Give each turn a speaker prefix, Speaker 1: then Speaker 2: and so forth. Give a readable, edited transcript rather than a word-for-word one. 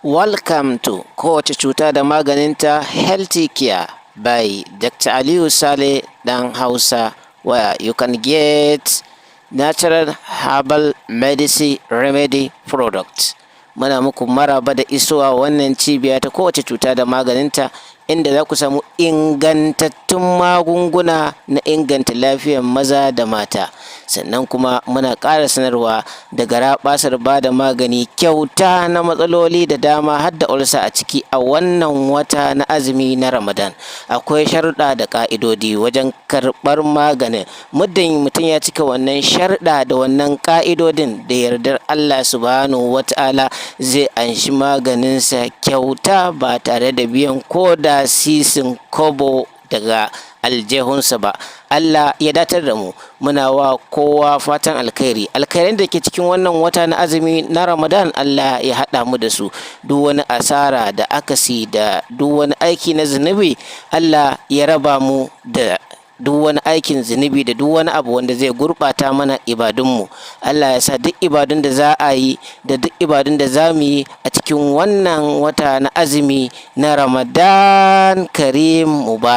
Speaker 1: Welcome to Kowace Cuta da Maganinta Healthy Care by Dr. Aliyu Saleh Dan Hausa, where you can get natural herbal medicine remedy products. Muna muku maraba da isowa wannan cibiya ta Kowace Cuta da Maganinta, inda za ku samu ingantattun magunguna na inganta lafiyar maza da mata. Sannan kuma muna ƙara sanarwa da garaɓasar ba da magani kyauta na matsaloli da dama, har da ulcer a ciki, a wannan wata na azumi na Ramadan. Akwai sharuɗa da ƙa'idodi wajen karɓar maganin. Muddin mutum ya cika wannan sharuɗa da wannan ƙa'idodin, da yardar Allah Subhanahu wa Ta'ala zai anshi maganinsa kyauta ba tare da biyan ko da sisin kobo daga aljihunsa ba. Allah ya datar da mu. Muna wa kowa fatan alkhairi. Alkhairan da ke cikin wannan wata na azumi na Ramadan, Allah ya haɗa mu da su. Duk wani asara da akasi da duk wani aiki na zunubi, Allah ya raba mu da duk wani aikin zunubi da duk wani abu wanda zai gurɓata mana ibadunmu. Allah ya sa duk ibadun da za a yi da duk ibadun da za mu yi a cikin wannan wata na azumi na Ramadan Karim Mubarak.